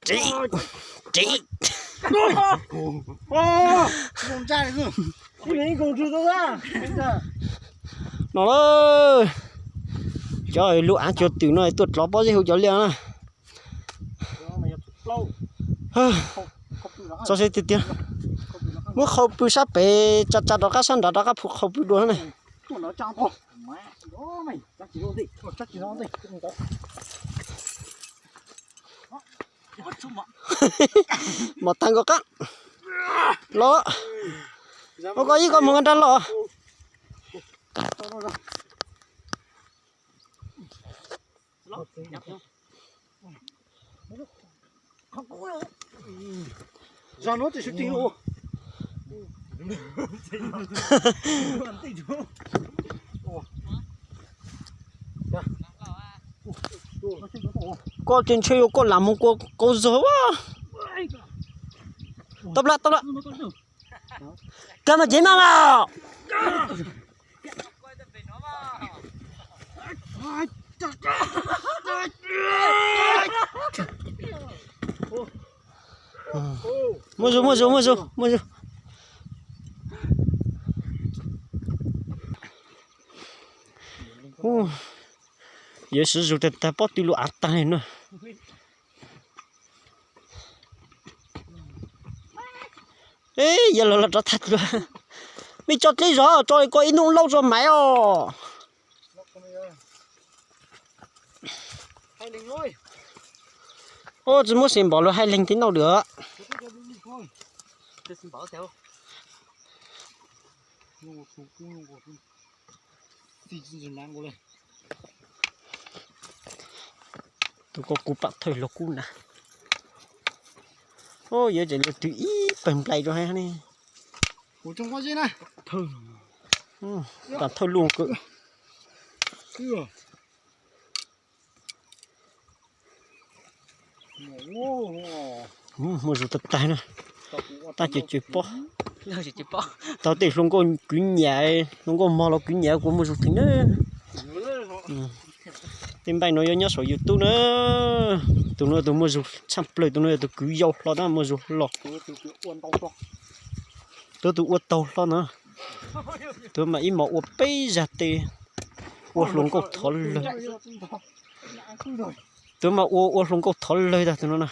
Tsis, tsis. No lawm, cov lub av cuag twm no tuaj dlov pob zeb hu cov liaj na. Txog seb tiag tiag. Muab qhau pw sab pem, tsa tsa rov qab sab nrad rov qab phu qhau pw dua na. Mov tag nkaus qab los. Ua koj ib koj mus nqa nrag los. Koj ces ntshe yuav koj lam mus kua kau zog a. Tau lawm, tau lawm. Koj mas cev mas los. Muaj zug, muaj zug, muaj zug, muaj zug. Yuav siv zug tag tag pob tw lub av tag li no. Yog los los rov tag dlua. Mej tso dleb zog, tso ko ib nub laub tso maiv os. Ua tsis muab xim npaum luag hais leeg tib nau dua. Tus ko kuv pam thawj hluas kub na. Yuav tseem luag twg ib pawg nplais rau hais ne. Pam thawj luj kawg. Muaj zug tag tag na. Tab cem cem pob. Tau tej hluas nkauj kwv nyiam, hluas nkauj mog los kwv nyiam kuv muaj zug theem na. Tej npaij no yuav nyob saum YouTube na. Tus no tus muaj zug tshaj plaws, tus no yog tus kwv yau hlo tab muaj zug hlo. Tus tus ua taug hlo na. Tus mas ib hmos ua peb zag tes, ua hluas nkauj thov lawg. Tus mas ua ua hluas nkauj thov lawg tag tus no na.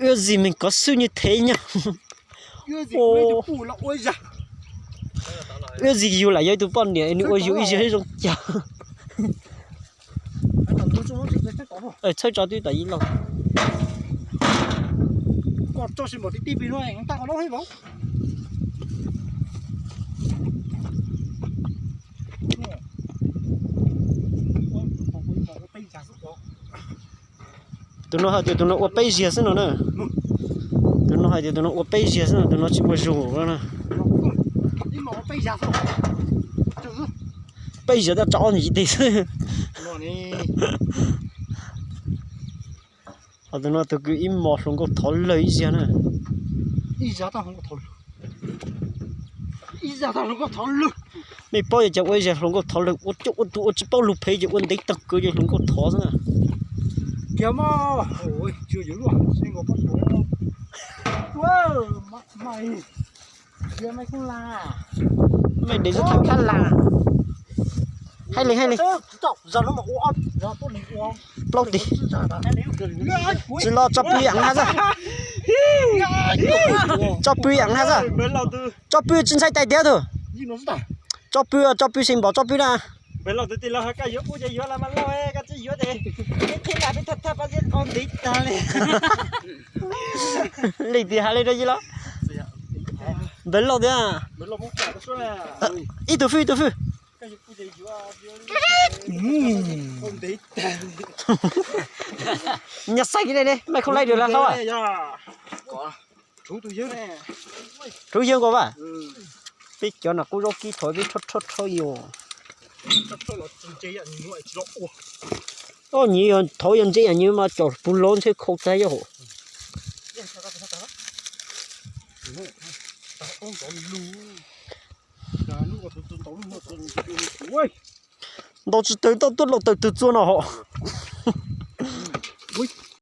Ua zis meeg kov xwb nyob thev nyob. Ua zis yug lam yog ib tug poj niam nws ua yus ib zaug zoo cas. Txhawb tso twb tau ib lo. Tus no hais tias tus no ua peb ziag xwb no na. Tus no hais tias tus no ua peb ziag xwb no, tus no tsis muaj zug na. Peb ziag tab tso ob ntsis tes xwb. Ho tus no tus kwv ib hmos hluas nkauj thov lawg ib zaug na. Mej paub yog cas ua ib zaug hluas nkauj thov lawg, ua coj ua tus ua tsis paub lus phem ces ua ntev tag kawg ces hluas nkauj thov xwb na. Mej dev xwb thab khab las. Hais li hais li. Plaub tis. Tsis los tso pw yam na xwb. Tso pw yam na xwb. Tso pw tsis ntshai tais tiab tug. Tso pw tso pw xi npaum tso pw na. Leej twg hais li rau yij los? Npawg Lauj tiag. Ib tug fwj ib tug fwj. Nyaj xaij li ne, maj khooj laij dua la hlob. Rhuav yawg nkaus vas. Peb cov no qub zaub kib thov peb rho rho rho yus. Nyiv thov yog ntse yam nyiv mas cov puv lov ntshe khau tag yog hauv. Ntaus tsis tawg tau tuaj laus tawm twg txua no hos.